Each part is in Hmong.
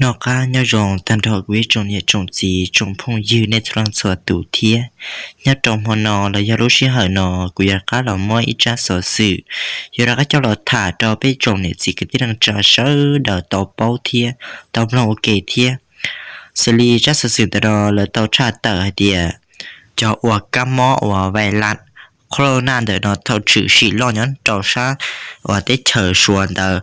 Noj qab nyob zoo tag nrho kuv ib tsoom niam tsoom txiv tsoom phooj ywg nej txhua leej txhua tus thiab. Nyob rau hmo no los yog lub sij hawm no, kuv yuav rov qab los muab ib tsab xov xwm yuav rov qab coj los tham rau peb tsoom niam txiv kwv tij neej tsa sawv daws tau paub thiab tau mloog ua ke thiab. Xws li tsab xov xwm ntawm no lawv tau tshaj tawm hais tias cov uas kab mob uas vais las corona ntawm no tau tshwm sim loj nyob rau sab uas teb chaws Suav ntawd.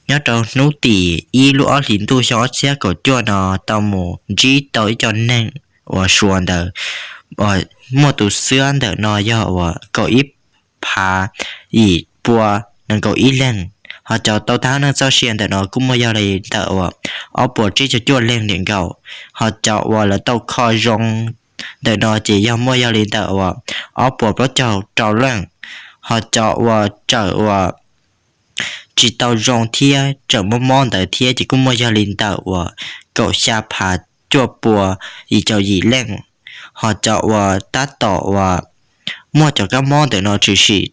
Nyob rau hnub tim ib lub ob hlis ntuj xyoo ob txhiab kaum cuaj no tau mus ntsib tau ib co neeg uas Suav ntawd uas muaj tus xwab ntawm no yog uas kaum ib phav yim pua nees nkaum ib leeg, ho cov tau tag neej txoj sia ntawm no kuj muaj yog li ntawm uas ob puas tsib caug cuaj leeg niam nkaus, ho cov uas lawv tau kho zoo ntawm no ces yog muaj yog li ntawm uas ob puas plaub caug rau leej, ho cov uas tseem uas tsis tau zoo thiab tseem mob mob ntawd thiab ces kuj muaj yog li ntawm uas kaum xya phav cuaj pua yim caum yim leej, ho cov uas tab tom uas muaj cov kab mob ntawm no tshwm sim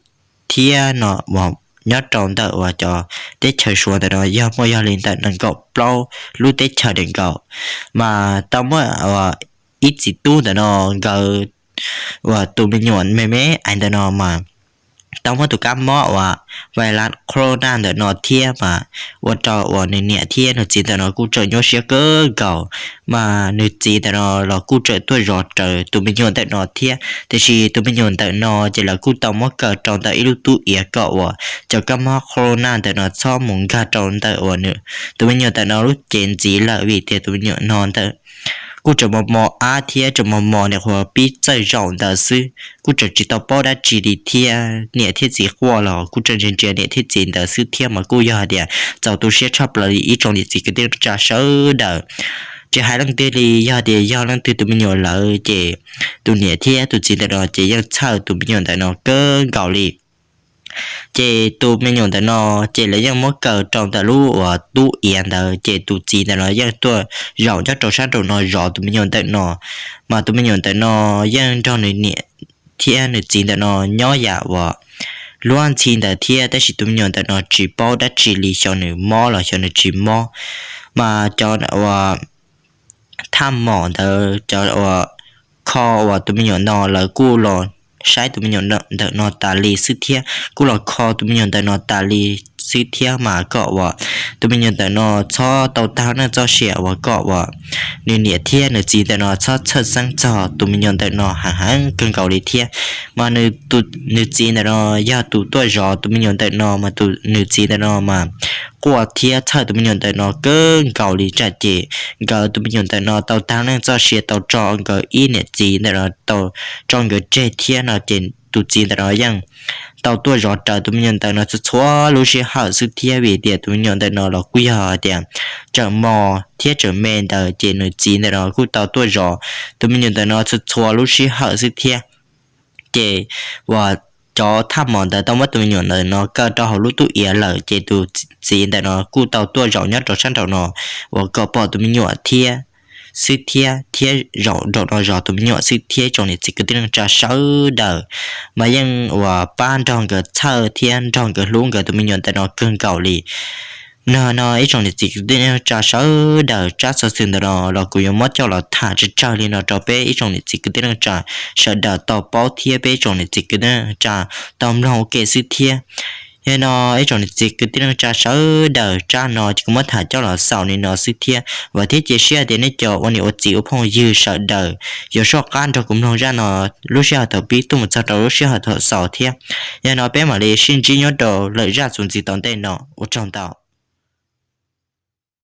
thiab no uas nyob rau ntawm uas cov teb chaws Suav ntawm no yog muaj yog li ntawm nees nkaum plaub lub teb chaws niam nkaus. Mas tau muaj ib txiv tub ntawm no nkawd uas tus me nyuam me me ais ntawm no mas tau muab tus kab mob uas vais las corona ntawm no thiab mas ua rau uas nws niam thiab nws txiv ntawm no kuj tseem nyuaj siab kawg nkaus. Mas nws txiv ntawm no los kuj tseem tuaj zov rawv tus me nyuam ntawm no thiab, tiam sis tus me nyuam ntawm no ces lawv kuj tau muab kaw rau ntawm ib lub tub iav kom uas cov kab mob corona ntawm no txhob mus nkag rau ntawm uas nws tus me nyuam ntawm no lub cev ntxiv lawm, vim tias tus me nyuam no ntawm kuj tseem mos mos ab thiab tseem mos mos niam qhuav pib txawj zaum ntawd xwb, kuj tseem tsis tau paub dab tsi li thiab. Niam thiab txiv quaj los kuj tseem ntsia ntsia niam thiab txiv ntawd xwb thiab, mas kuj yog hais tias txaus tu siab tshaj plaws li ib tsoom niam txiv kwv tij neej tsa sawv daws. Tsis hais leej twg li, yog tias yog leej twg tus me nyuam lawm ces tus niam thiab tus txiv ntawm no ces yeej txhawj tus me nyuam ntawm no kawg nkaus li. Ces tus me nyuam ntawm no ces lawv yeej muab kaw rau ntawm lub uas tub iav ntawd, ces tus txiv ntawm no yeej tuaj zaum nyob rau sab nraum no zov tus me nyuam ntawm no. Mas tus me nyuam ntawm no yeej nrog nws niam thiab nws txiv ntawm no nyob yam uas luag ntxhi ntawd thiab, tab sis tus me nyuam ntawm no tsis paub dab tsi li xyov nws mob los xyov nws tsis mob. Mas cov uas thaj mom ntawd, cov uas kho uas tus me nyuam no lawv kuj los saib tus me nyuam ntawm no tas li xwb thiab, kuj los kho tus me nyuam ntawm no tas li xwb thiab, mas kom uas tus me nyuam ntawm no txhob tau tag neej txoj sia, uas kom uas nws niam thiab nws txiv ntawm no txhob txhawj xeeb txog tus me nyuam ntawm no heev heev kawg nkaus li thiab. Mas nws txiv ntawm no yog tus tuaj zov tus me nyuam ntawm no, mas tus nws txiv ntawm no mas quaj thiab txhawj tus me nyuam ntawm no kawg nkaus li, tsam ces nkawd tus me nyuam ntawm no tau tag neej txoj sia tau tso nkawd ib niam txiv ntawm no tau tso nkawd tseg thiab no, ces tus txiv ntawm no yeej tau tuaj zov rawv tus me nyuam ntawm no txhua txhua lub sij hawm xwb thiab, vim tias tus me nyuam ntawm no los kuj yog hais tias tseem mos thiab tseem me ntawd, ces nws txiv ntawm no kuj tau tuaj zov tus me nyuam ntawm no txhua txhua lub sij hawm xwb thiab. Ces uas cov thaj mom ntawd tau muab tus me nyuam ntawm no kaw rau hauv lub tub iav lawm, ces tus txiv ntawm no kuj tau tuaj zaum nyob rau sab nraum no uas kom pom tus me nyuam thiab xwb thiab, thiab zaum nraum no zov tus me nyuam xwb thiab. Tsoom niam txiv kwv tij neej tsa sawv daws mas yeej uas pab nrog nkawd txhawj thiab nrog nkawd hlub nkawd tus me nyuam ntawm no kawg nkaus li. No no ib tsoom niam txiv kwv tij neej tsa sawv daws, tsab xov xwm ntawm no los kuv yuav muab coj los tham tsawg tsawg li no rau peb ib tsoom niam txiv kwv tij neej tsa sawv daws tau paub thiab peb ib tsoom niam txiv kwv tij neej tsa tau mloog ua ke xwb thiab. Yog no ib tsoom niam txiv kwv tij neej tsa sawv daws, tsab no ces kuv muab tham coj los xaus li no xwb thiab. Vam thiab cia siab tias nej cov ua niam ua txiv ua phooj ywg sawv daws yuav soj qab nrog kuv mloog zaj no lub sij hawm thaum pib tuaj mus txog rau lub sij hawm thaum xaus thiab. Yog no peb mam li sib ntsib nyob rau lwm zaj txuas ntxiv tom ntej no, ua tsaug ntau.